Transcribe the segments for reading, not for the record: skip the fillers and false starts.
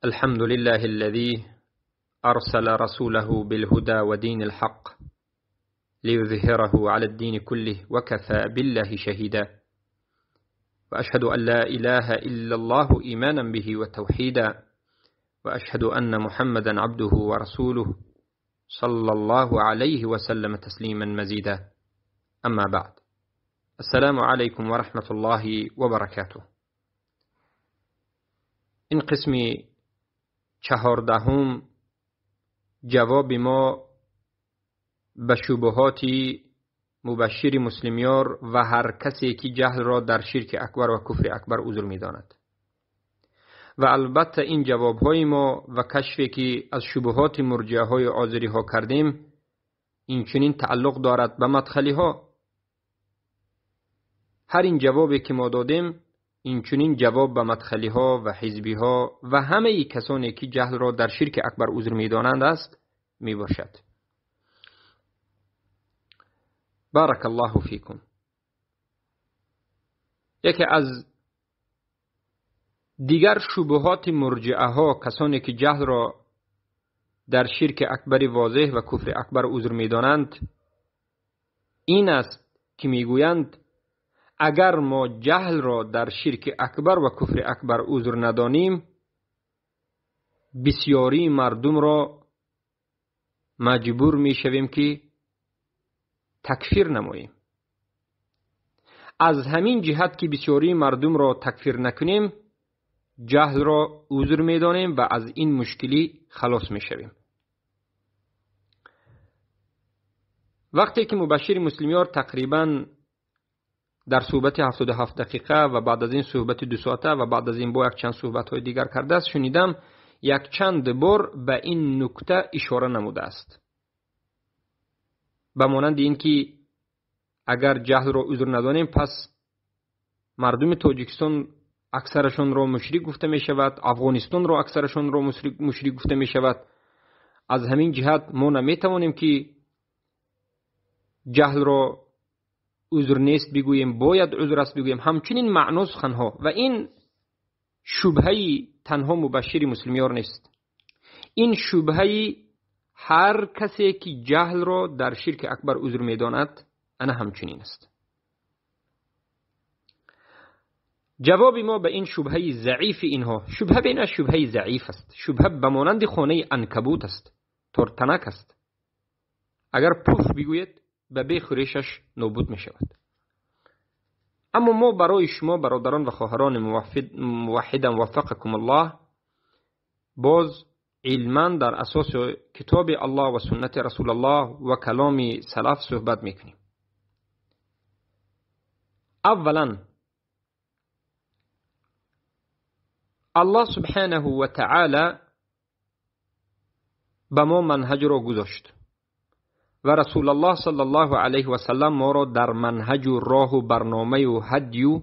الحمد لله الذي أرسل رسوله بالهدى ودين الحق ليظهره على الدين كله وكفى بالله شهيدا، وأشهد أن لا إله إلا الله إيمانا به وتوحيدا، وأشهد أن محمدا عبده ورسوله صلى الله عليه وسلم تسليما مزيدا. أما بعد، السلام عليكم ورحمة الله وبركاته. این قسم 14 جواب ما به شبهات مبشر مسلمیار و هر کسی که جهل را در شرک اکبر و کفر اکبر عذر می‌داند. و البته این جوابهای ما و کشفی که از شبهات مرجعه های آذری ها کردیم این چنین تعلق دارد به مدخلی ها. هر این جوابی که ما دادیم این چنین جواب به مدخلی ها و حزبی ها و همه ای کسانی که جهل را در شرک اکبر عذر می‌دانند است می باشد. بارک الله فیکم. یکی از دیگر شبهات مرجعه ها، کسانی که جهل را در شرک اکبر واضح و کفر اکبر عذر می‌دانند، این است که میگویند اگر ما جهل را در شرک اکبر و کفر اکبر عذر ندانیم، بسیاری مردم را مجبور میشویم که تکفیر نماییم. از همین جهت که بسیاری مردم را تکفیر نکنیم، جهل را عذر میدانیم و از این مشکلی خلاص میشویم. وقتی که مبشر مسلمیار تقریباً در صحبت 77 دقیقه و بعد از این صحبت 2 ساعته و بعد از این با یک چند صحبت های دیگر کرده است، شنیدم یک چند بار به این نکته اشاره نموده است، به مانند اینکه اگر جهل را عذر ندانیم پس مردم تاجیکستان اکثرشان را مشرک گفته می شود، افغانستان را اکثرشان را مشرک گفته می شود. از همین جهت ما نمی توانیم که جهل را عذر نیست بگوییم، باید عذر است بگوییم. همچنین معنا سخنها و این شبهه تنها مبشر مسلمیار نیست، این شبهه هر کسی که جهل را در شرک اکبر عذر میداند انا همچنین است. جواب ما به این شبهه ضعیف اینها، شبهه بین شبهه ضعیف است، شبهه به مانند خانه عنکبوت است، ترتنک است، اگر پف بگوید به بیخ ریشش نابود می شود. اما ما برای شما برادران و خواهران موحدا وفقکم الله، باز علما در اساس کتاب الله و سنت رسول الله و کلام سلف صحبت میکنیم. اولا الله سبحانه و تعالی به ما منهج را گذاشت و رسول الله صلی الله علیه و سلم ما را در منهج و راه و برنامه و هدی و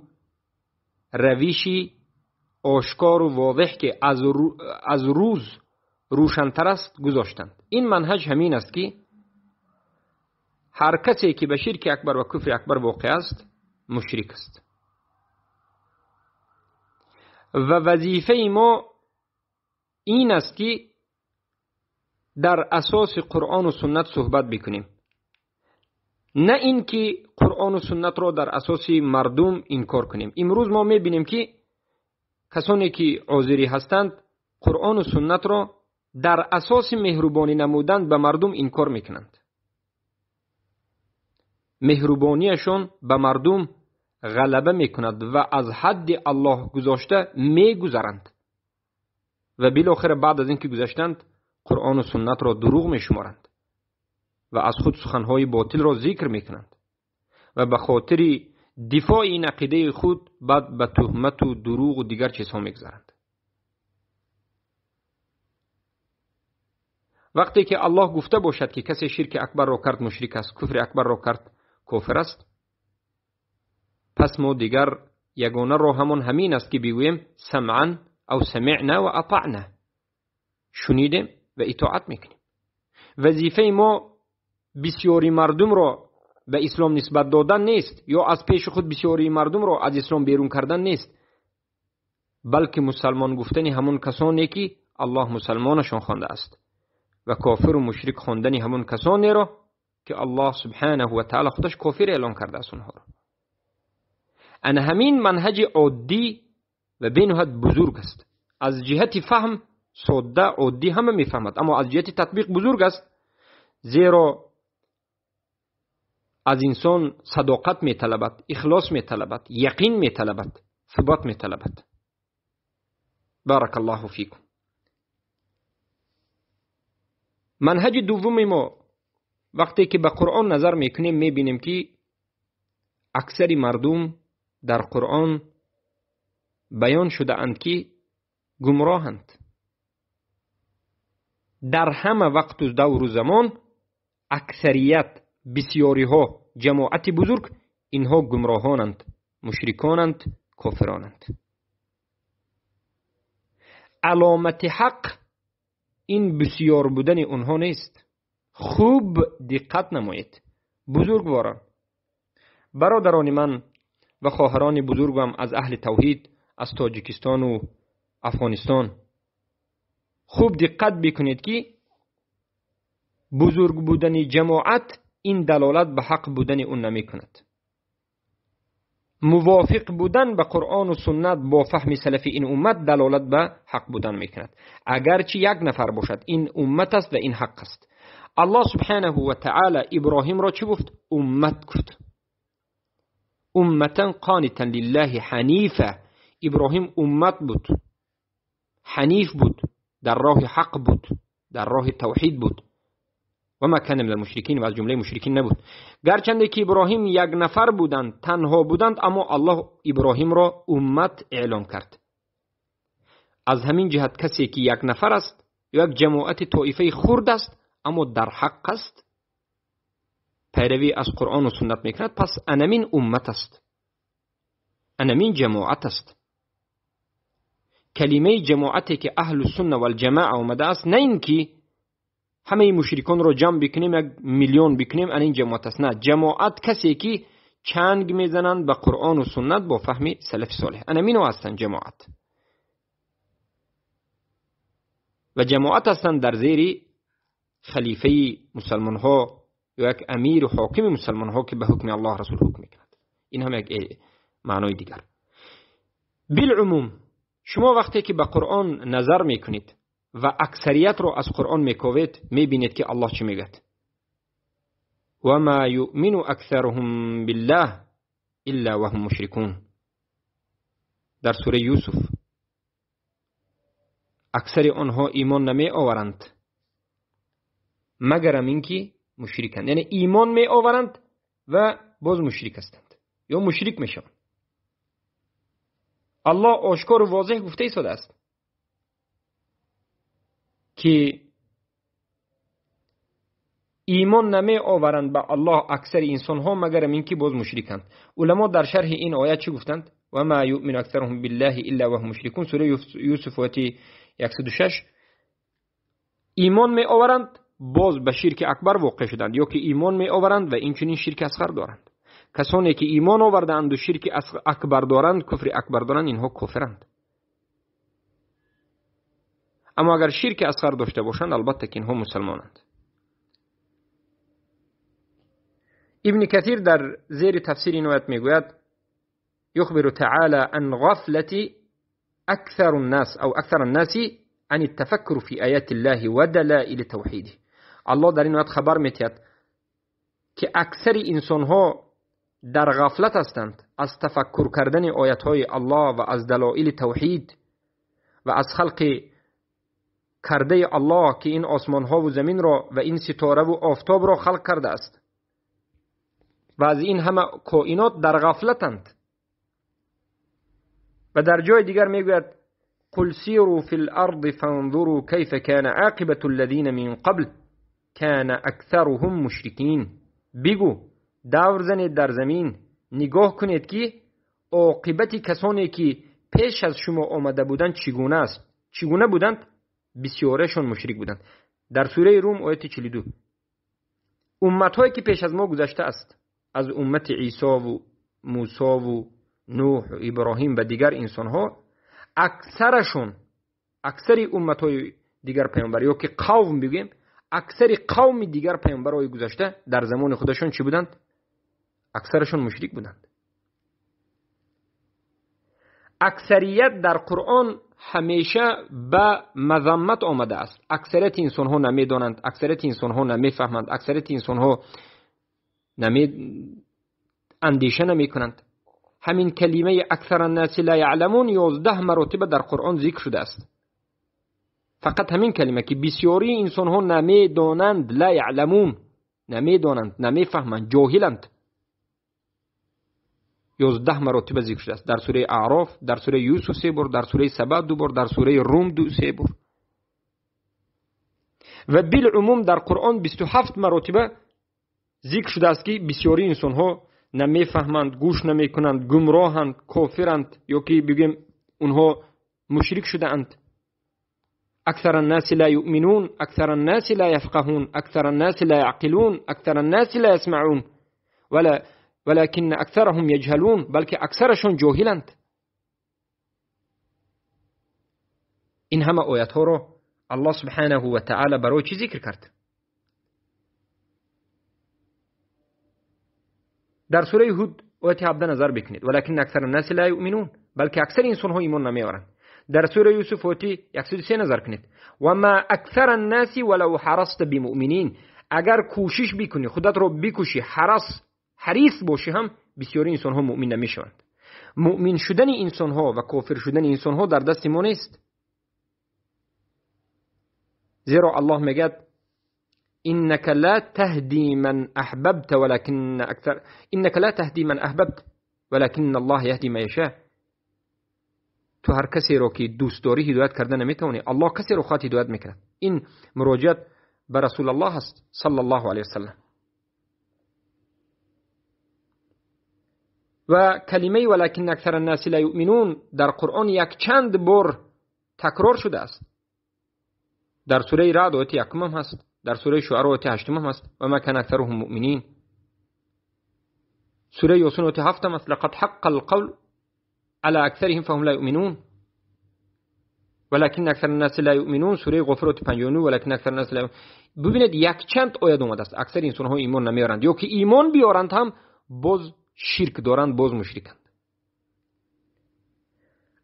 روشی آشکار و واضح که از روز روشن‌تر است گذاشتند. این منهج همین است که هر کسی که به شرک اکبر و کفر اکبر واقع است مشرک است و وظیفه ما این است که در اساس قرآن و سنت صحبت بکنیم، نه اینکه قرآن و سنت را در اساس مردم انکار کنیم. امروز ما میبینیم که کسانی که آذری هستند قرآن و سنت را در اساس مهربانی نمودن به مردم انکار میکنند. مهربانیشان به مردم غلبه میکند و از حد الله گذاشته میگذرند و بالاخره بعد از اینکه گذشتند قرآن و سنت را دروغ میشمارند و از خود سخنهای باطل را ذکر میکنند و به خاطر دفاع این عقیده خود بعد به تهمت و دروغ و دیگر چیزها میگذرند. وقتی که الله گفته باشد که کسی شرک اکبر را کرد مشرک است، کفر اکبر را کرد کافر است، پس ما دیگر یگانه راه همان همین است که بگوییم سمعا او سمعنا و اطعنا، شنیدیم و اطاعت میکنیم. وظیفه ما بسیاری مردم را به اسلام نسبت دادن نیست یا از پیش خود بسیاری مردم را از اسلام بیرون کردن نیست، بلکه مسلمان گفتن همون کسانی که الله مسلمانشان خوانده است و کافر و مشرک خواندن همون کسانی را که الله سبحانه و تعالی خودش کافر اعلام کرده است اونها را. ان همین منهج عادی و بینهایت بزرگ است. از جهت فهم ساده عادی همه میفهمد، اما از جهت تطبیق بزرگ است، زیرا از انسان صداقت میطلبد، اخلاص میطلبد، یقین میطلبد، ثبات میطلبد. بارک الله فیکم. منهج دوم ما وقتی که به قرآن نظر میکنیم میبینیم که اکثر مردم در قرآن بیان شده اند که گمراهند. در همه وقت و دور و زمان اکثریت، بسیاری ها، جماعت بزرگ، اینها گمراهانند، مشرکانند، کافرانند. علامت حق این بسیار بودن اونها نیست. خوب دقت نمایید بزرگواران، برادران من و خواهران بزرگم از اهل توحید از تاجیکستان و افغانستان، خوب دقت بکنید که بزرگ بودن جماعت این دلالت به حق بودن اون نمی کند. موافق بودن به قرآن و سنت با فهم سلف این امت دلالت به حق بودن می کند. اگرچه یک نفر باشد، این امت است و این حق است. الله سبحانه و تعالی ابراهیم را چی گفت؟ امت گفت. امتا قانتا لله حنیفه. ابراهیم امت بود، حنیف بود، در راه حق بود، در راه توحید بود. و ما کان من المشرکین، و از جمله مشرکین نبود. گرچند که ابراهیم یک نفر بودند، تنها بودند، اما الله ابراهیم را امت اعلام کرد. از همین جهت کسی که یک نفر است، یک جماعت طایفه خرد است، اما در حق است، پیروی از قرآن و سنت میکند، پس انمین امت است، انمین جماعت است. کلمه جماعتی که اهل السنه و الجماعه آمده است، نه اینکه همه مشرکان رو جمع بکنیم، 1 میلیون بکنیم، این جماعت است. نه، جماعت کسی که چنگ میزنند به قرآن و سنت با فهم سلف صالح، انمینو هستند جماعت. و جماعت هستند در زیر خلیفه مسلمان ها یا یک امیر و حاکم مسلمان ها که به حکم الله رسول حکم میکند. این هم یک معنای دیگر. بالعموم شما وقتی که به قرآن نظر میکنید و اکثریت رو از قرآن میکوید، میبینید که الله چی میگه: و ما یؤمن اکثرهم بالله الا وهم مشرکون. در سوره یوسف اکثر آنها ایمان نمی آورند مگر اینکه مشرکند. یعنی ایمان می آورند و باز مشرک هستند یا مشرک میشوند. الله آشکار و واضح گفته ایستاده است که ایمان نمی آورند به الله اکثر انسان ها مگر اینکه باز مشرکند. علما در شرح این آیه چی گفتند؟ و ما یؤمن اکثرهم بالله الا وهم مشرکون، سوره یوسف آیه 106. ایمان می آورند باز به شرک اکبر واقع شدند، یا که ایمان می آورند و این چنین شرک اصغر دارند. کسانی که ایمان آوردند و شرک اکبر دارند، کفر اکبر دارند، اینها کافرند. اما اگر شرک اصغر داشته باشند، البته که اینها مسلمانند. ابن کثیر در زیر تفسیر این آیت میگوید: یخبر تعالی عن غفلة اکثر الناس او اکثر الناس عن التفکر فی آیات الله و دلائل توحیده. الله در این آیت خبر می‌دهد که اکثر انسان‌ها در غفلت هستند از تفکر کردن آیات‌های الله و از دلایل توحید و از خلق کرده الله که این آسمان‌ها و زمین را و این ستاره و آفتاب را خلق کرده است و از این همه کائنات در غفلتند. و در جای دیگر میگوید: قل سیروا فی الارض فانظروا کیف کان عاقبة الذین من قبل کان اکثرهم مشرکین. بگو دور زنید در زمین، نگاه کنید که عاقبت کسانی که پیش از شما آمده بودند چگونه است، چگونه بودند؟ بسیارشان مشرک بودند. در سوره روم آیه 42 امتهایی که پیش از ما گذشته است، از امت عیسی و موسی و نوح و ابراهیم و دیگر انسانها، اکثرشون аксари умматҳои дигар паёмбар ё ки қавм бигӯем, аксари қавми дигар паёмбарҳои гузашта дар замони худашон чӣ буданд? Аксарашон мушрик буданд. Аксарият дар Қуръон ҳамеша ба мазаммат омада аст. Аксарияти инсонҳо намедонанд, аксарияти инсонҳо намефаҳманд, аксарияти инсонҳо андеша намекунанд. Ҳамин калимаи аксар الناس لا يعلمون 11 маротиба дар Қуръон зикр шудааст. Фақат ҳамин калима ки бисёри инсонҳо намедонанд, ла яъламун, намедонанд, намефаҳманд, ҷоҳиланд, 11 маротиба зикр шудааст. Дар сураи Аъроф, дар сураи Юсуф 3 бор, дар сураи Саба 2 бор, дар сураи Рум 3 бор. Ва билумум дар Қуръон 27 маротиба зикр шудааст ки бисёри инсонҳо намефаҳманд, гӯш намекунанд, гумроҳанд, кофиранд ё ки бигӯем онҳо мушрик шудаанд. أكثر الناس لا يؤمنون، أكثر الناس لا يفقهون، أكثر الناس لا يعقلون، أكثر الناس لا يسمعون، ولكن أكثرهم يجهلون، بلکه اکثرشون جاهلند. این همه آیت ها رو الله سبحانه و تعالی برای چی ذکر کرد؟ در سوره هود آیت 17 نظر بکنید، ولكن أكثر الناس لا يؤمنون، بلکه اکثر انسان ها ایمان نمیارند. در سوره یوسف آیت 103 نظر کنید، و ما اکثر الناس ولو حرصت بمؤمنین، اگر کوشش بکنی، خودت رو بکشی، حریص باشی هم بسیاری انسان ها مؤمن نمیشوند. مؤمن شدن انسان ها و کافر شدن انسان ها در دست ما نیست، زیرا الله میگه انك لا تهدي من احببت ولكن اكثر انك لا تهدي من احببت ولكن الله يهدي من يشاء. تو هر کسی رو که دوست داری هدایت کرده نمیتونی، الله کسی رو خواهد هدایت میکند. این مراجعت به رسول الله است صلی الله علیه وسلم. و کلمه ولكن اکثر الناس لا یؤمنون در قرآن یک چند بار تکرار شده است. در سوره رعد آیت 1 هم هست، در سوره شعراء آیت 8 هم هست، و ما کان اکثرهم مؤمنین. سوره یاسین آیت 7 هم هست، لقد حق القول على اکثرهم فهم لا یؤمنون ولكن اکثر الناس لا یؤمنون. سوره غافر آیت 59 ولكن اکثر الناس لا یؤمنون. ببینید یک چند آیت اومده است اکثر انسان ها ایمان نمیارند، یا که ایمان بیارند هم باز شرک دارند، باز مشرکند.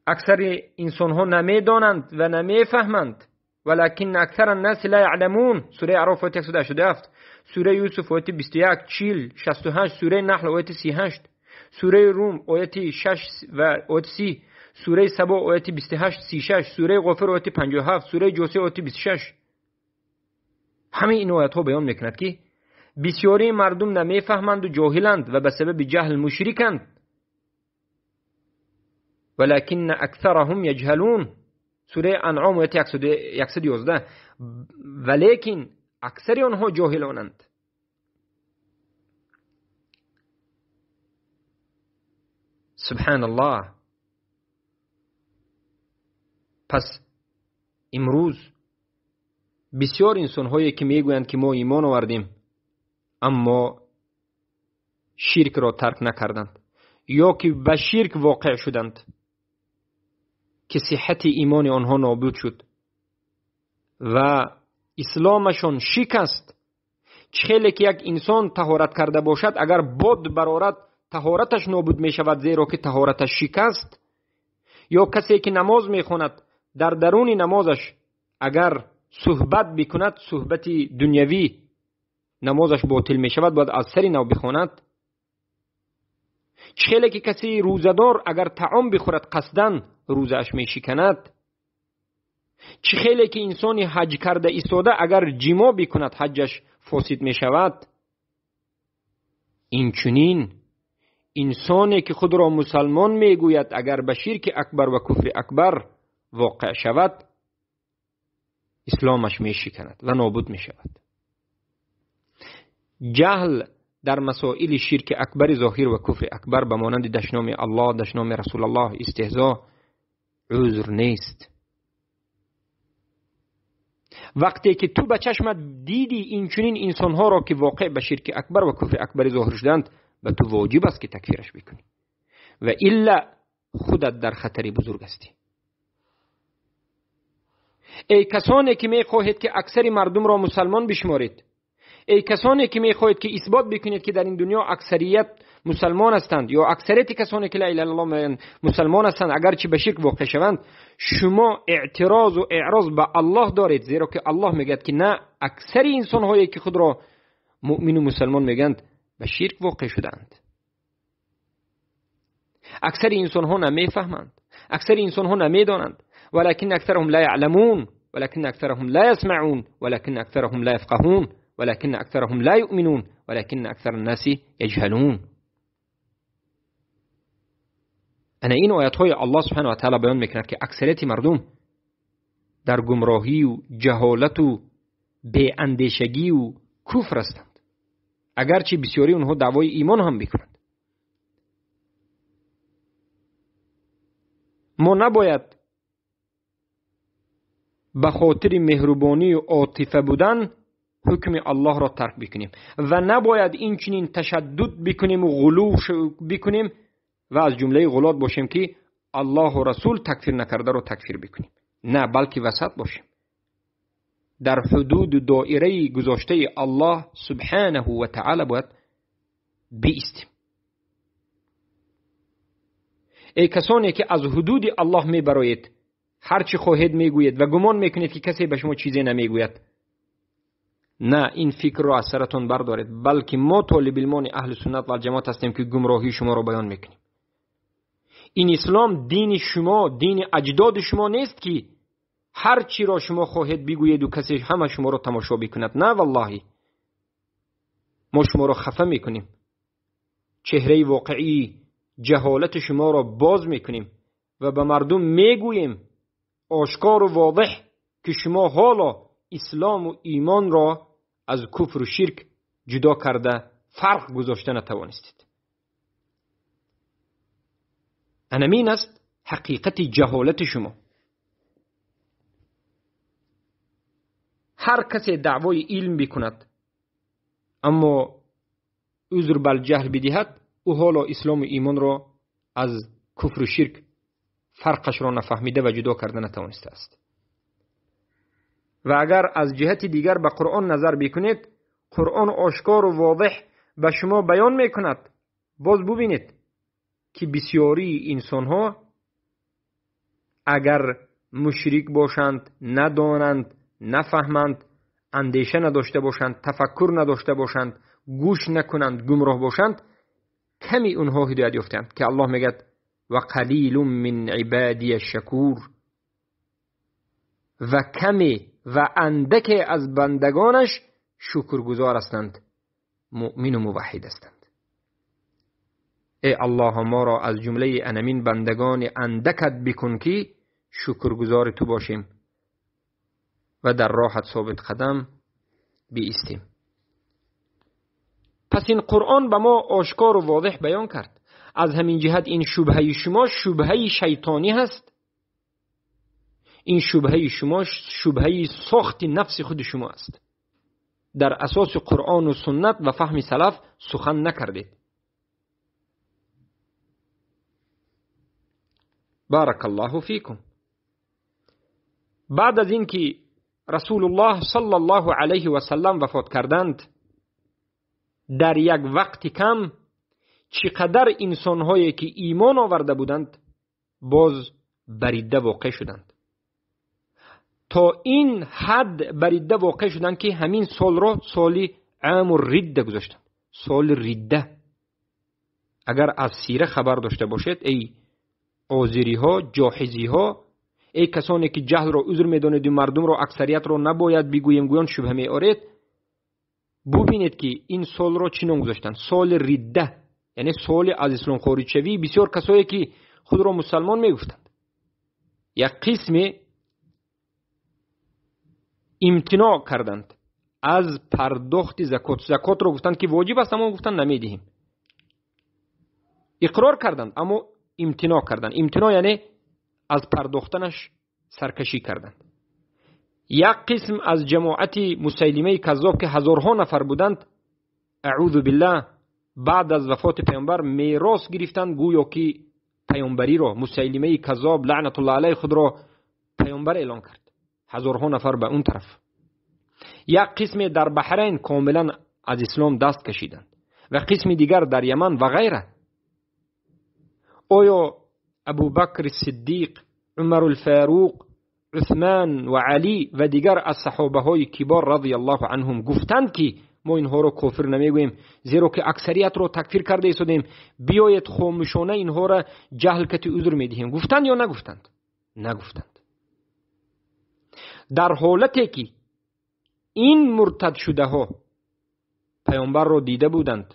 اکثر انسان ها نمیدانند و نمیفهمند، ولكن اکثر الناس لا يعلمون. سوره اعراف آیت 187، سوره یوسف آیت 21 40 68، سوره نحل آیت 38، سوره روم آیت 6 و آیت 30، سوره سبا آیت 28 36، سوره غافر آیت 57، سوره جاسیه آیت 26. همه این آیت ها بیان میکند که بسیاری مردم نمیفهمند و جاهلند و به سبب جهل مشرکند، ولكن اکثرهم یجهلون. سوره انعام آیت 111، ولیکن اکثر آنها جاهلانند. سبحان الله. پس امروز بسیار انسان هایی که میگویند که ما ایمان آوردیم اما شرک را ترک نکردند یا که به شرک واقع شدند که صحت ایمان آنها نابود شد و اسلامشان شکست. چه که یک انسان طهارت کرده باشد اگر باد برآرد طهارتش نابود می شود، زیرا که طهارتش شکست. یا کسی که نماز می خواند در درون نمازش اگر صحبت بکند، صحبت دنیوی، نمازش باطل می شود، باید از سر نو بخواند. چه که کسی روزدار اگر طعام بخورد قصداً روزش می شکند. چه که انسانی حج کرده ایستاده اگر جما بکند حجش فاسد می شود. این چنین انسانی که خود را مسلمان می گوید اگر به شرک اکبر و کفر اکبر واقع شود اسلامش می شکند و نابود می شود. جهل در مسائل شرک اکبر ظاهر و کفر اکبر به مانند دشنام الله، دشنام رسول الله، استهزا عذر نیست. وقتی که تو به چشمت دیدی این چنین انسانها را که واقع به شرک اکبر و کفر اکبر ظاهر شدند، به تو واجب است که تکفیرش بکنی و الا خودت در خطر بزرگ هستی. Эй касоне ки мехоҳед ки аксари мардумро мусалмон бишморед, эй касоне ки мехоҳед ки исбот бикунед ки дар ин дунё аксарият мусалмон ҳастанд ё аксарияти касоне ки ла илаҳа иллаллоҳ мегӯянд мусалмон ҳастанд, агарчи ба ширк воқеъ шаванд, шумо эътирозу эъроз ба Аллоҳ доред, зеро ки Аллоҳ мегӯяд ки на аксари инсонҳое ки худро муъмину мусалмон мегӯянд ба ширк воқеъ шудаанд. Аксари инсонҳо намефаҳманд, аксари инсонҳо намедонанд. ولكن أكثرهم لا يعلمون، ولكن أكثرهم لا يسمعون، ولكن أكثرهم لا يفقهون، ولكن أكثرهم لا يؤمنون، ولكن أكثر الناس يجهلون. ана ин оятҳои Аллоҳ субҳанаҳу ва таъала баён мекунад ки аксарияти мардум дар гумроҳию ҷаҳолату беандешагию куфр ҳастанд, агарчи бисёри онҳо даъвои имон ҳам мекунанд. Мо набояд ба хотири меҳрубонию отифа будан ҳукми Аллоҳро тарк бикунем ва набояд инчунин ташаддуд бикунему ғулув бикунем ва аз ҷумлаи ғулот бошем ки Аллоҳу Расул такфир накардаро такфир бикунем. На, балки васат бошем, дар ҳудуду доираи гузоштаи Аллоҳ субҳанаҳу ва таъала бояд биистем. Эй касоне ки аз ҳудуди Аллоҳ мебароед, ҳар чӣ хоҳед мегӯед ва гумон мекунед ки касе ба шумо чизе намегӯяд, на, ин фикрро аз саратон бардоред, балки мо толибилмони аҳли суннат валҷамоат ҳастем ки гумроҳии шуморо баён мекунем. Ин ислом дини шумо, дини аҷдоди шумо нест ки ҳар чиро шумо хоҳед бигӯеду касе ҳама шуморо тамошо бикунад. На, валлоҳи, мо шуморо хафа мекунем, чеҳраи воқеии ҷаҳолати шуморо боз мекунем ва ба мардум мегӯем ошкору возеҳ ки шумо ҳоло ислому имонро аз куфру ширк ҷудо карда фарқ гузошта натавонистед. Анамин аст ҳақиқати ҷаҳолати шумо. Ҳар касе даъвои илм бикунад, аммо узр балҷаҳл бидиҳад, ӯ ҳоло ислому имонро аз куфру ширк фарқашро нафаҳмида ва ҷудо карда натавонистааст. Ва агар аз ҷиҳати дигар ба Қуръон назар бикунед, Қуръон ошкору возеҳ ба шумо баён мекунад. Боз бубинед ки бисёрии инсонҳо агар мушрик бошанд, надонанд, нафаҳманд, андеша надошта бошанд, тафаккур надошта бошанд, гӯш накунанд, гумроҳ бошанд, ками онҳо ҳидоят ёфтаанд ки Аллоҳ мегӯяд ва қалилун мин ибадия шакур, ва каме ва андаке аз бандагонаш шукргузор ҳастанд, муъмину муваҳҳид ҳастанд. Эй Аллоҳ, моро аз ҷумлаи анамин бандагони андакат бикун ки шукргузори ту бошем ва дар роҳат собит қадам биистем. Пас ин Қуръон ба мо ошкору возеҳ баён кард. Аз ҳамин ҷиҳат ин шубҳаи шумо шубҳаи шайтонӣ ҳаст. Ин шубҳаи шумо шубҳаи сохти нафси худи шумо аст. Дар асоси Қуръону суннат ва фаҳми салаф сухан накардед. Баракаллоҳу фикум. Баъд аз ин ки Расулуллоҳ саллаллоҳу алайҳи васаллам вафот карданд, дар як вақти кам чӣ қадар инсонҳое ки имон оварда буданд боз ба ридда воқеъ шуданд. То ин ҳад ба ридда воқеъ шуданд ки ҳамин солро соли аму ридда гузоштанд, соли ридда. Агар аз сира хабар дошта бошед, эй озириҳо, ҷоҳизиҳо, эй касоне ки ҷаҳлро узр медонеду мардумро аксариятро набояд бигӯем гӯён шубҳа меоред, бубинед ки ин солро чӣ ном гузоштанд? Соли ридда, яъне соли аз ислом хориҷшавии бисёр касое ки худро мусалмон мегуфтанд. Як қисме имтиноъ карданд аз пардохти закот. Закотро гуфтанд ки воҷиб аст, аммо гуфтанд намедиҳем. Иқрор карданд, аммо имтиноъ карданд. Имтиноъ яъне аз пардохтанаш саркашӣ карданд. Як қисм аз ҷамоати Мусайлимаи каззоб ки ҳазорҳо нафар буданд, аъузу биллаҳ, баъд аз вафоти паёмбар мерос гирифтанд, гӯё ки паёмбариро Мусайлимаи каззоб лаънатуллоҳ алайҳ худро паёмбар эълон кард. ҳазорҳо нафар ба он тараф. Як қисме дар Баҳрайн комилан аз ислом даст кашиданд ва қисми дигар дар Яман ва ғайра. Оё Абубакр Сиддиқ, Умар Фаруқ, Усман ва Алӣ ва дигар аз саҳобаҳои кибор радиаллоҳу анҳум гуфтанд, ки мо инҳоро кофир намегӯем, зеро ки аксариятро такфир карда истодем, биёед хомӯшона инҳоро ҷаҳл кати узр медиҳем? Гуфтанд ё нагуфтанд? Нагуфтанд. Дар ҳолате ки ин муртадшудаҳо паёмбарро дида буданд,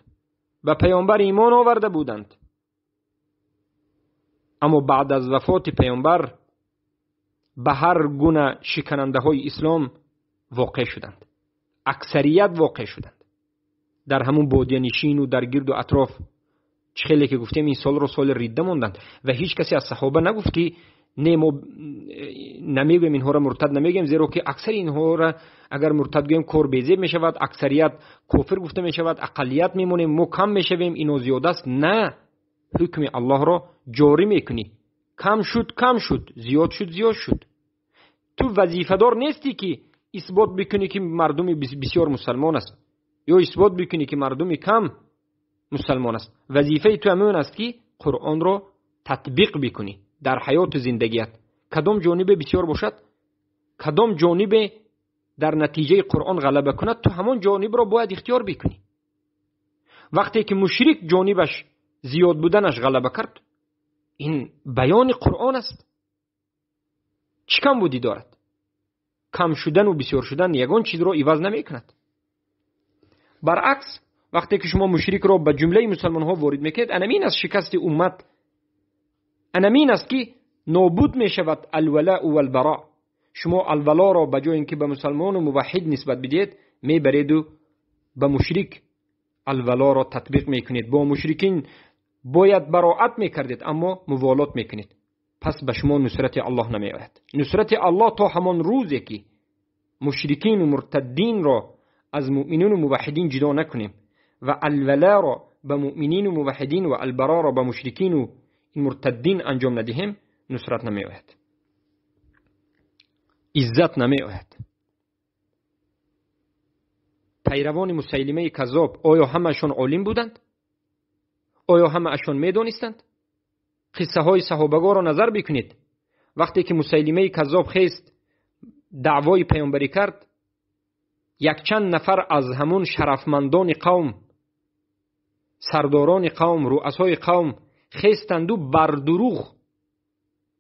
ба паёмбар имон оварда буданд, аммо баъд аз вафоти паёмбар ба ҳар гуна шиканандаҳои ислом воқеъ шуданд, аксарият воқеъ шуданд. Дар ҳамун бодиянишину дар гирду атроф, чӣ хеле ки гуфтем, ин солро соли ридда монданд ва ҳеҷ касе аз саҳоба нагуфт, ки не, мо намегӯем, инҳоро муртад намегӯем, зеро ки аксари инҳоро агар муртад гӯем, кор безеб мешавад, аксарият кофир гуфта мешавад, ақаллият мемонем, мо кам мешавем, ино зиёд аст. На, ҳукми Аллоҳро ҷорӣ мекунӣ. Кам шуд, кам шуд, зиёд шуд, зиёд шуд. Ту вазифадор нестӣ, ки исбот бикунӣ, ки мардуми бисёр мусалмон аст, ё исбот бикунӣ, ки мардуми кам мусалмон аст. Вазифаи ту ҳамон аст, ки Қуръонро татбиқ бикунӣ дар ҳаёту зиндагият. Кадом ҷонибе бисёр бошад, кадом ҷонибе дар натиҷаи Қуръон ғалаба кунад, ту ҳамон ҷонибро бояд ихтиёр бикунӣ. Вақте ки мушрик ҷонибаш зиёд буданаш ғалаба кард, ин баёни Қуръон аст. Чӣ камбудӣ дорад? Кам шудану бисёр шудан ягон чизро иваз намекунад. Баръакс, вақте ки шумо мушрикро ба ҷумлаи мусалмонҳо ворид мекунед, анамин аст шикасти уммат, анамин аст, ки нобуд мешавад алвалау валбаро. Шумо алвалоро ба ҷои ин ки ба мусалмону муваҳҳид нисбат бидиҳед, мебареду ба мушрик алвалоро татбиқ мекунед. Бо мушрикин бояд бароат мекардед, аммо муволот мекунед. Пас ба шумо нусрати Аллоҳ намеояд. Нусрати Аллоҳ то ҳамон рӯзе ки мушрикину муртаддинро аз муъминину муваҳҳидин ҷудо накунем ва алваларо ба муъминину муваҳҳидин ва албароро ба мушрикину муртаддин анҷом надиҳем, нусрат намеояд, иззат намеояд. Пайравони Мусайлимаи Каззоб оё ҳамаашон олим буданд? Оё ҳамаашон медонистанд? Қиссаҳои саҳобагоро назар бикунед. Вақте ки Мусайлимаи Каззоб хест, даъвои паёмбарӣ кард, якчанд нафар аз ҳамун шарафмандони қавм, сардорони қавм, руасои қавм хестанду бар дурӯғ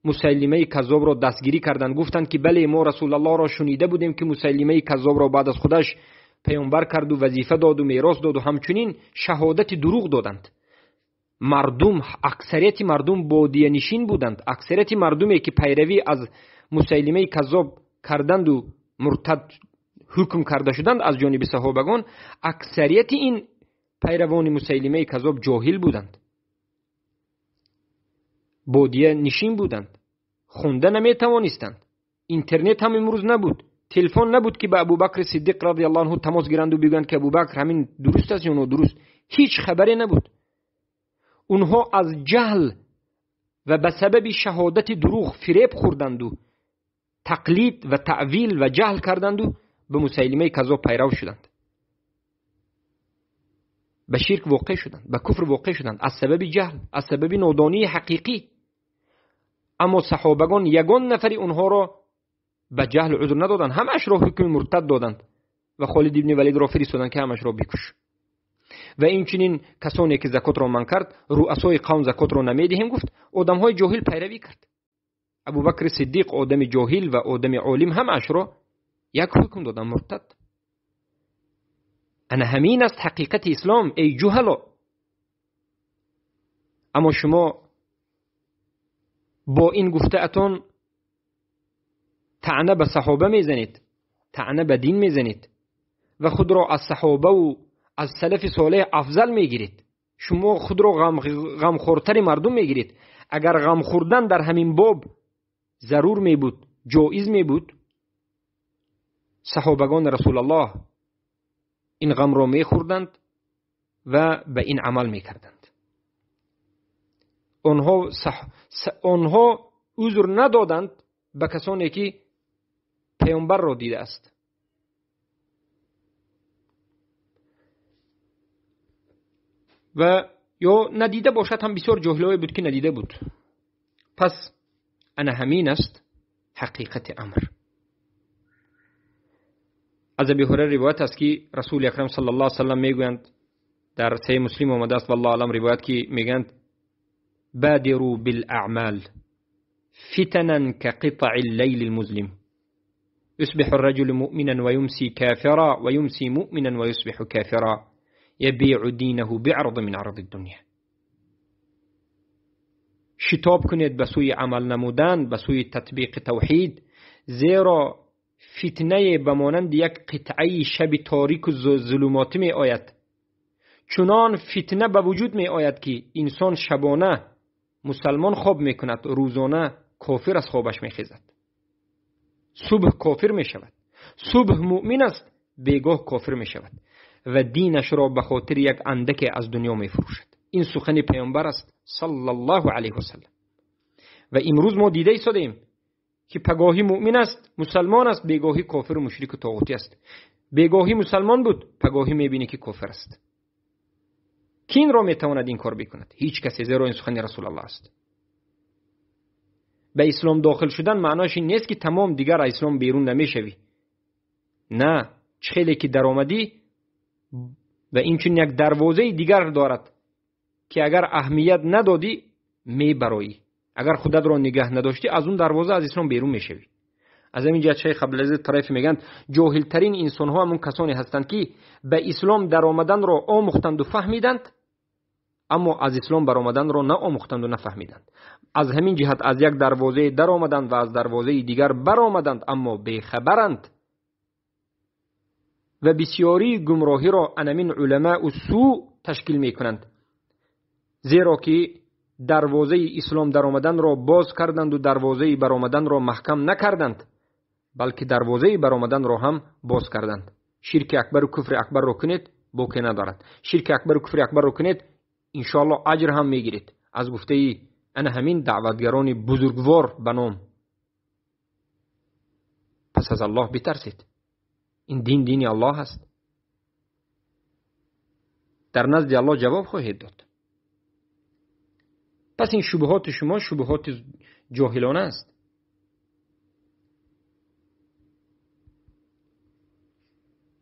Мусайлимаи Каззобро дастгирӣ карданд. Гуфтанд, ки бале, мо Расулаллоҳро шунида будем, ки Мусайлимаи Каззобро баъд аз худаш паёмбар карду, вазифа доду, мерос доду, ҳамчунин шаҳодати дурӯғ доданд. Мардум, аксарияти мардум бодиянишин буданд. Аксарияти мардуме ки пайравӣ аз Мусайлимаи Каззоб карданду муртад ҳукм карда шуданд аз ҷониби саҳобагон, аксарияти ин пайравони Мусайлимаи Каззоб ҷоҳил буданд, бодиянишин буданд, хонда наметавонистанд. Интернет ҳам имрӯз набуд, телефон набуд, ки ба Абубакри Сиддиқ радиаллоҳу анҳу тамос гиранду бигӯянд, ки Абубакр, ҳамин дуруст аст ё нодуруст. Ҳеҷ хабаре набуд. Онҳо аз ҷаҳл ва ба сабаби шаҳодати дурӯғ фиреб хӯрданду, тақлид ва таъвил ва ҷаҳл карданду ба Мусайлимаи Каззоб пайрав шуданд, ба ширк воқеъ шуданд, ба куфр воқеъ шуданд аз сабаби ҷаҳл, аз сабаби нодонии ҳақиқӣ. Аммо саҳобагон ягон нафари онҳоро ба ҷаҳл узр надоданд, ҳамаашро ҳукми муртад доданд ва Холид ибни Валидро фиристоданд, ки ҳамаашро бикуш. Ва инчунин касоне ки закотро манъ кард, руасои қавм закотро намедиҳем гуфт, одамҳои ҷоҳил пайравӣ кард. Абубакри Сиддиқ одами ҷоҳил ва одами олим ҳамаашро як ҳукм доданд: муртад. Ана ҳамин аст ҳақиқати ислом, эй ҷуҳало. Аммо шумо бо ин гуфтаатон таъна ба саҳоба мезанед, таъна ба дин мезанед ва худро аз саҳобаву аз салафи солеҳ афзал мегиред. Шумо худро ғамхӯртари мардум мегиред. Агар ғам хӯрдан дар ҳамин боб зарур мебуд, ҷоиз мебуд, саҳобагони Расулаллоҳ ин ғамро мехӯрданд ва ба ин амал мекарданд. Онҳо узр надоданд ба касоне ки پیامبر را دیده است. و یا ندیده باشد هم بسیار جاهلای بود که ندیده بود. پس انا همین است حقیقت امر. از ابی هریره روایت است که رسول اکرم صلی الله علیه و سلم میگویند، در صحیح مسلم آمده است والله اعلم، روایت که میگویند بادروا بالاعمال فتنا كقطع الليل المظلم، يصبح الرجل مؤمنا ويمسي كافرا، ويمسي مؤمنا ويصبح كافرا، يبيع دينه بعرض من عرض الدنيا. شتاب کنید به سوی عمل نمودن، به سوی تطبیق توحید، زیرا فتنه به مانند یک قطعه شب تاریک و ظلماتی می آید. چنان فتنه به وجود می آید که انسان شبانه مسلمان خواب می کند، روزانه کافر از خوابش می خیزد. صبح کافر می شود، صبح مؤمن است، بیگاه کافر می شود و دینش را به خاطر یک اندک از دنیا می فروشد. این سخن پیامبر است صلی الله علیه و سلم. و امروز ما دیده ایستادیم که پگاهی مؤمن است، مسلمان است، بیگاهی کافر و مشرک و طاغوتی است. بیگاهی مسلمان بود، پگاهی میبینی که کافر است. کی این را میتواند این کار بکند؟ هیچ کسی، زیرا این سخن رسول الله است. به اسلام داخل شدن معناش این نیست که تمام دیگر اسلام بیرون نمیشوی. نه، خیلی که درآمدی و این چون یک دروازه دیگر دارد که اگر اهمیت ندادی میبرایی، اگر خودت را نگه نداشتی از اون دروازه از اسلام بیرون میشوی. از همین جهت شیخ عبدالعزیز طرفی میگن جاهلترین انسان ها همون کسانی هستند که به اسلام درآمدن را آموختند و فهمیدند، اما از اسلام برآمدن را نه آموختند و نفهمیدند. از همین جهت از یک دروازه درآمدند و از دروازه دیگر برآمدند، اما بیخبرند. و بسیاری گمراهی را انمین علماء سوء تشکیل میکنند، زیرا که دروازه اسلام درآمدن را باز کردند و دروازه برآمدن را محکم نکردند، بلکه دروازه برآمدن را هم باز کردند. شرک اکبر و کفر اکبر را کنید باکی ندارد. شرک اکبر و کفر اکبر را کنید انشاءالله اجر هم میگیرید. از گفته انا همین دعوتگران بزرگوار بنام. پس از الله بترسید. این دین دین الله است. در نزد الله جواب خواهید داد. پس این شبهات شما شبهات جاهلانه است.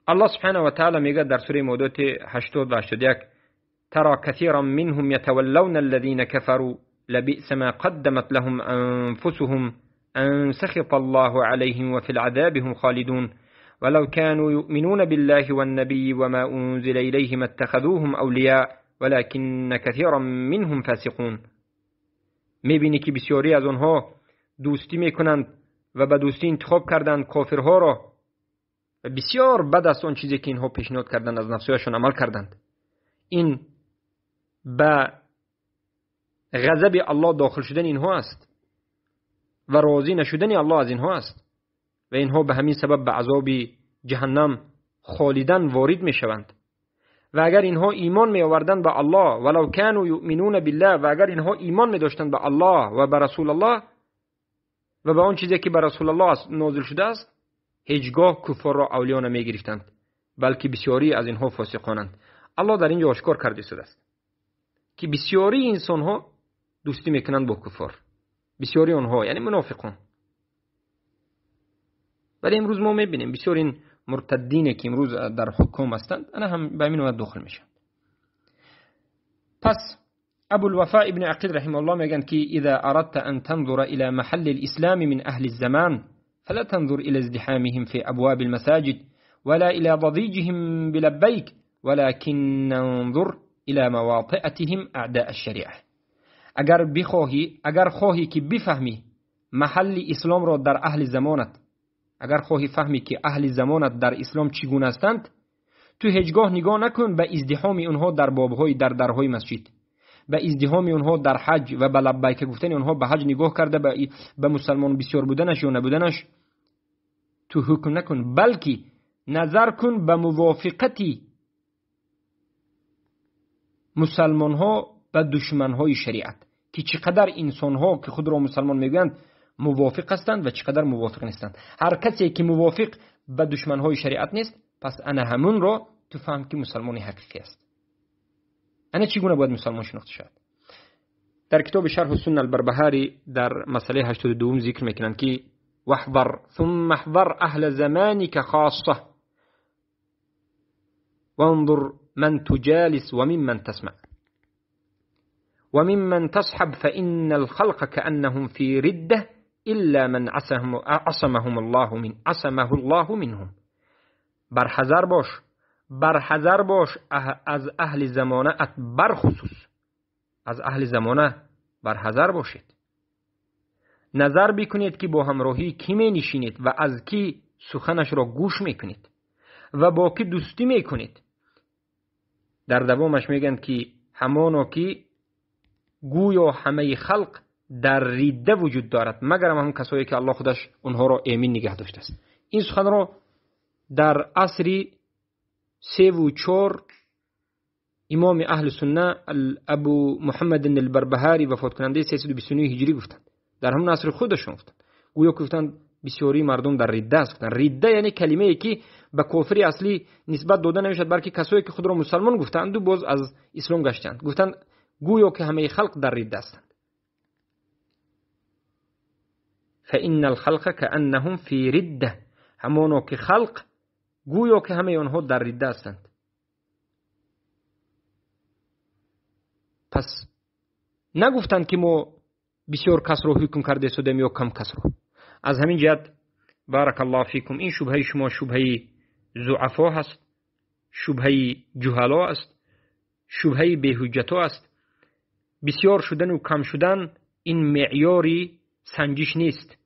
الله سبحانه و تعالی میگه در سوره مودات 80 و 81 ترى كثيرا منهم يتولون الذين كفروا لبئس ما قدمت لهم أنفسهم أن سخط الله عليهم وفي العذاب هم خالدون ولو كانوا يؤمنون بالله والنبي وما أنزل إليهم اتخذوهم أولياء ولكن كثيرا منهم فاسقون. میبینی که بسیاری از آنها دوستی میکنند و به دوستی انتخاب کردند کافرها را، و بسیار بد است آن چیزی که اینها پیشنهاد کردند، از نفسهایشان عمل کردند. این به غضب الله داخل شدن اینها است و راضی نشدن الله از اینها است و اینها به همین سبب به عذاب جهنم خالدن وارد میشوند. و اگر اینها ایمان می آوردند به الله، ولو كانوا یؤمنون بالله، و اگر اینها ایمان می داشتند به الله و به رسول الله و به آن چیزی که به رسول الله نازل شده است، هیچگاه کفار را اولیا نمی گرفتند، بلکه بسیاری از اینها فاسقانند. الله در اینجا آشکار کرده است که بسیاری انسان ها دوستی میکنند با کفار، بسیاری آنها یعنی منافقان. ولی امروز ما میبینیم بسیار این مرتدین که امروز در حکم هستند انا هم به همین وقت داخل میشن. پس ابو الوفاء ابن عقیل رحمه الله میگن که اذا اردت ان تنظر الى محل الاسلام من اهل الزمان فلا تنظر الى ازدحامهم في ابواب المساجد ولا الى ضجيجهم بلبيك ولكن انظر الى مواطئتهم اعداء الشريعه. اگر بخواهی، اگر خواهی که بفهمی محل اسلام را در اهل زمانت، اگر خواهی فهمی که اهل زمانت در اسلام چگونه هستند، تو هیچگاه نگاه نکن به ازدحام اونها در بابهای در درهای مسجد، به ازدحام اونها در حج و به لبیک گفتن اونها به حج نگاه کرده به مسلمان بسیار بودنش یا نبودنش تو حکم نکن، بلکه نظر کن به موافقتی مسلمان ها به دشمن های شریعت که چقدر انسان ها که خود را مسلمان میگویند мувофиқ ҳастанд ва чӣ қадар мувофиқ нестанд. Ҳар касе ки мувофиқ ба душманҳои шариат нест, пас ана ҳамунро ту фаҳм ки мусалмони ҳақиқӣ аст. Ана чӣ гуна бояд мусалмон шинохта шавад? Дар китоби Шарҳу Сунна Албарбаҳарӣ дар масъалаи 82 зикр мекунанд ки واحذر ثم احذر أهل زمانك خاصة وانظر من تجالس وممن تسمع وممن تصحب فإن الخلق كأنهم في ردة إلا من عصمهم الله من عصمه الله منهم. برحذر باش، برحذر باش از اهل زمانه ات برخصوص، از اهل زمانه برحذر باشید. نظر بکنید که با همراهی کی می نشینید و از کی سخنش را گوش میکنید و با کی دوستی میکنید. در دوامش میگن که همانا که گویا همه خلق در ریده وجود دارد مگر هم کسایی که الله خودش اونها را امین نگه داشته است. این سخن را در عصر 3 و 4 امام اهل سنه ابو محمد البربهاری وفات کننده 329 هجری گفتند. در همون عصر خودشون گفتند. گویا گفتند بسیاری مردم در ریده است. گفتند ریده یعنی کلمه ای که به کفر اصلی نسبت داده نمیشد، بلکه کسایی که خود را مسلمان گفتند و باز از اسلام گشتند. گفتند گویا که همه خلق در ریده هستند. فإن الخلق كأنهم في ردة، همانا که خلق گویا که همه آنها در ریده هستند. پس نگفتند که ما بسیار کس رو حکم کرده سودیم یا کم کس رو. از همین جهت بارک الله فیکم، این شبهه شما شبهه ضعفا هست، شبهه جهلا است، شبهه بی‌حجتا است. بسیار شدن و کم شدن این معیاری سنجش نیست.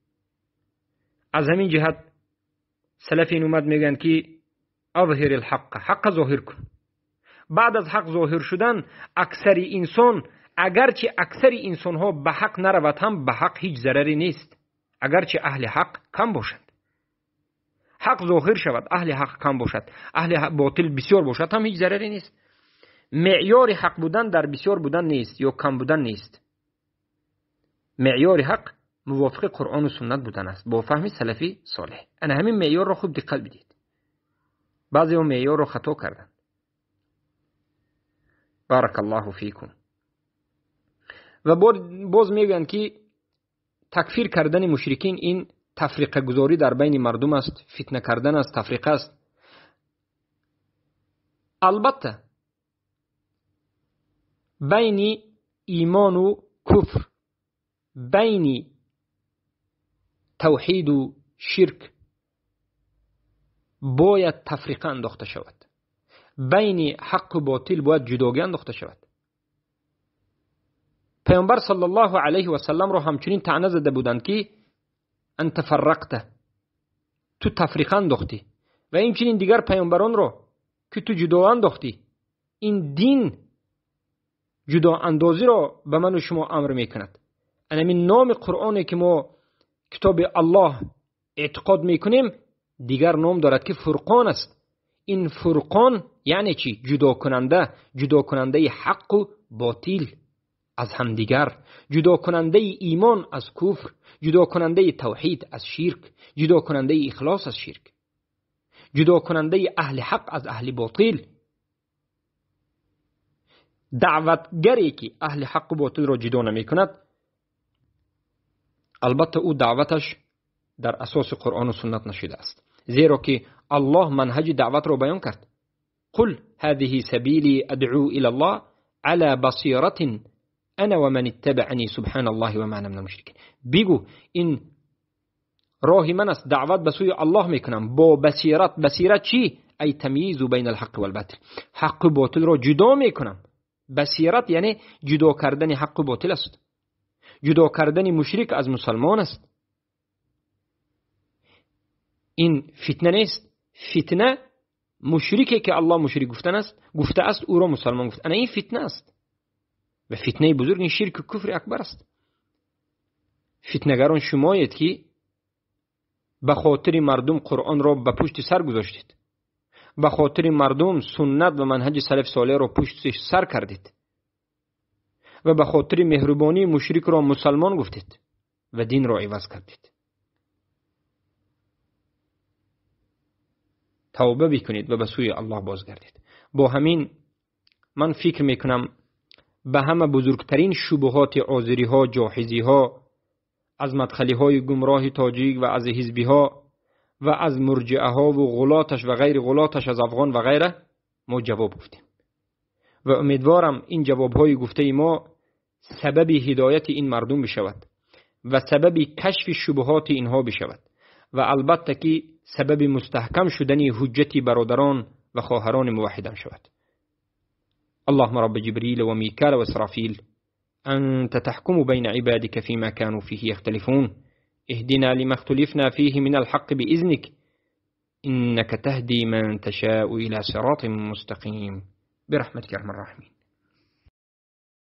از همین جهت سلف این اومد میگن که اظهر الحق، حق ظاهر کن. بعد از حق ظاهر شدن اکثر انسان، اگرچه اکثر انسان ها به حق نرود هم به حق هیچ ضرری نیست، اگرچه اهل حق کم باشند. حق ظاهر شود، اهل حق کم باشد، اهل باطل بسیار باشد هم هیچ ضرری نیست. معیار حق بودن در بسیار بودن نیست یا کم بودن نیست. معیار حق موافق قرآن و سنت بودن است با فهم سلفی صالح. انا همین معیار را خوب دقت بدید. بعضی ها معیار را خطا کردند. بارک الله فیکم. و باز میگویند که تکفیر کردن مشرکین این تفریقه گذاری در بین مردم است، فتنه کردن است، تفریقه است. البته بین ایمان و کفر، بین توحید و شرک باید تفریقه انداخته شود. بین حق و باطل باید جداگی انداخته شود. پیامبر صلی الله علیه و سلم را همچنین طعنه زده بودند که انت فرقته، تو تفریقه انداختی، و همچنین دیگر پیامبران را که تو جدا انداختی. این دین جدا اندازی را به من و شما امر میکند. همین نام قرآنی که ما کتاب الله اعتقاد میکنیم دیگر نام دارد که فرقان است. این فرقان یعنی چی؟ جدا کننده، جدا کننده حق و باطل از همدیگر، جدا کننده ایمان از کفر، جدا کننده توحید از شرک، جدا کننده اخلاص از شرک، جدا کننده اهل حق از اهل باطل. دعوتگری که اهل حق و باطل را جدا نمی کند، البته او دعوتش در اساس قرآن و سنت نشده است، زیرا که الله منهج دعوت را بیان کرد. قل هذه سبیلی ادعو الى الله على بصیرة انا ومن اتبعنی سبحان الله وما انا من المشرکین. بگو این راه من است، دعوت به سوی الله میکنم با بصیرت. بصیرت چی؟ ای تمییز بین الحق والباطل، حق و باطل را جدا میکنم. بصیرت یعنی جدا کردن حق و باطل است، جدا کردن مشرک از مسلمان است. این فتنه نیست. فتنه مشرکی که الله مشرک گفته است او را مسلمان گفت، این فتنه است و فتنه بزرگ این شرک و کفر اکبر است. فتنه‌گران شمایید که به خاطر مردم قرآن را به پشت سر گذاشتید، به خاطر مردم سنت و منهج سلف صالح را پشت سر کردید و به خاطر مهربانی مشرک را مسلمان گفتید و دین را عوض کردید. توبه بکنید و به سوی الله بازگردید. با همین من فکر میکنم به همه بزرگترین شبهات آذری ها، جاحظی ها، از مدخلی های گمراه تاجیک و از حزبی ها و از مرجعه ها و غلاتش و غیر غلاتش از افغان و غیره ما جواب گفتیم و امیدوارم این جواب های گفته ما سبب هدایت این مردم بشود و سبب کشف شبهات اینها بشود و البته که سبب مستحکم شدن حجت برادران و خواهران موحدان شود. اللهم رب جبريل وميكال وإسرافيل أنت تحكم بين عبادك فيما كانوا فيه يختلفون اهدنا لما اختلفنا فيه من الحق بإذنك إنك تهدي من تشاء إلى صراط مستقيم برحمتك يا أرحم الراحمين.